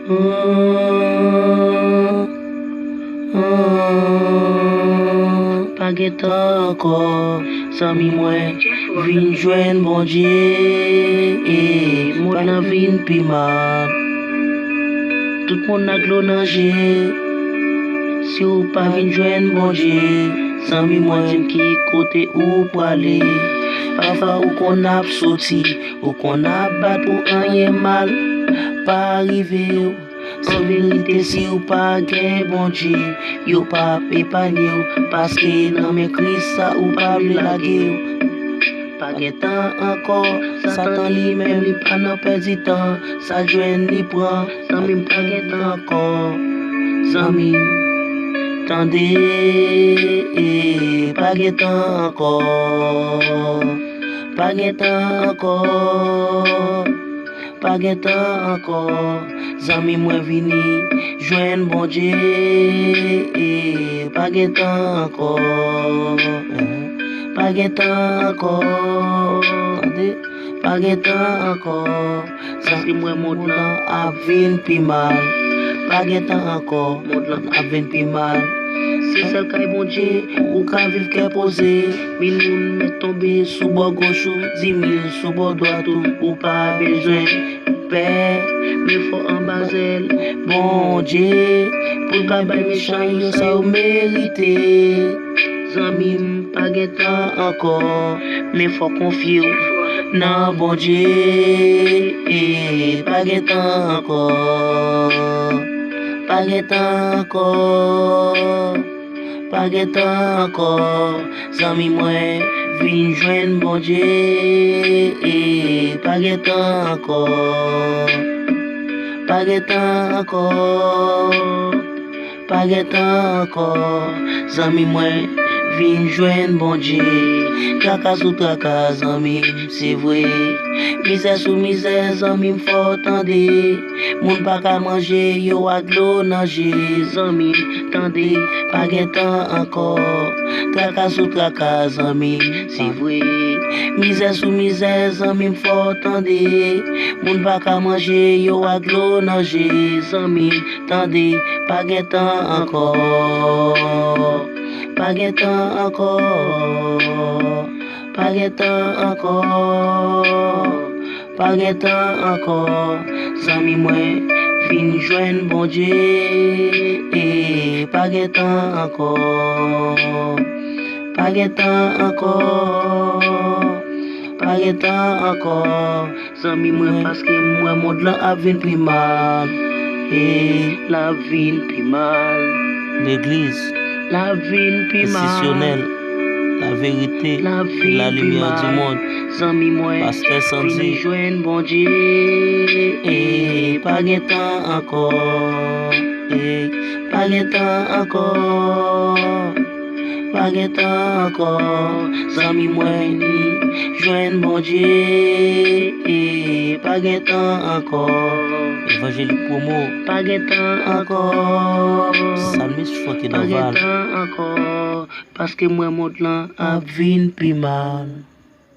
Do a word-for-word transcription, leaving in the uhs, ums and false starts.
Pa gen tan ankò, zanmi mwen, vin jwenn Bondye. Mond lan vin pi mal. Tout moun ak dlo nan je. Si w pa vin jwenn Bondye, zanmi mwen, di m ki kote ou prale. Pafwa ou konn ap soti, ou konn ap bat pou anyen mal pa rive w. An verite, si w pa gen Bondye, yo p ap epanye w, paske nan men Kris sa ou pa vle lage w. Pa gen tan ankò, Satan li menm li pa nan pèdi tan, sa jwenn li pran, zanmi m pa gen tan ankò. Zanmi m, tande, pa gen tan ankò, pa gen tan ankò. Pa gen tan ankò, zanmi mwen vini jwenn Bondye. Pa gen tan ankò, pa gen tan ankò, tande, pa gen tan ankò. Zanmi mwen, mond lan ap vin pi mal. Pa gen tan ankò, mond lan ap vin pi mal. Se sèl kay Bondye ou ka viv kè poze. Mil moun mèt tonbe sou bò goch ou, di mil sou bò dwat ou. Ou pa bezwen pè, men fò anba zèl Bondye, pou l ka bay mechan yo sa yo merite. Zanmi m, pa gen tan ankò, men fò konfye w nan Bondye. Pa gen tan ankò, pa gen tan ankò, pa gen tan ankò. Zanmi mwen, vin jwenn Bondye. Pa gen tan ankò, pa gen tan ankò, pa gen tan ankò. Zanmi mwen, vin jwenn Bondye. Traka sou traka, zanmi m, se vre. Mizè sou mizè, zanmi m, fò w tande. Moun pa ka manje, yo ak dlo nan je. Zanmi m, tande, pa gen tan ankò. Traka sou traka, zanmi m, se vre. Mizè sou mizè, zanmi m, fò w tande. Moun pa ka manje, yo ak dlo nan je. Zanmi m, tande, pa gen tan ankò. Pa gen tan ankò, pa gen tan ankò, pa gen tan ankò. Zanmi mwen, vin jwenn Bondye. Pa gen tan ankò, pa gen tan ankò, pa gen tan ankò. Zanmi mwen, paske m wè mond lan ap vin pi mal. L ap vin pi mal. Legliz, l ap vin pi mal. Enstitisyonèl, laverite, lalimyè di mond. Zanmi mwen, pastè Sandy, vin jwenn Bondye. Pa gen tan ankò. Pa gen tan ankò. Pa gen tan ankò, zanmi mwen, vini jwenn Bondye. Pa gen tan ankò. Evanjelik Promo. Pa gen tan ankò. Salmis Francky Dorval. Pa gen tan ankò, paske m wè mond lan ap vin pi mal.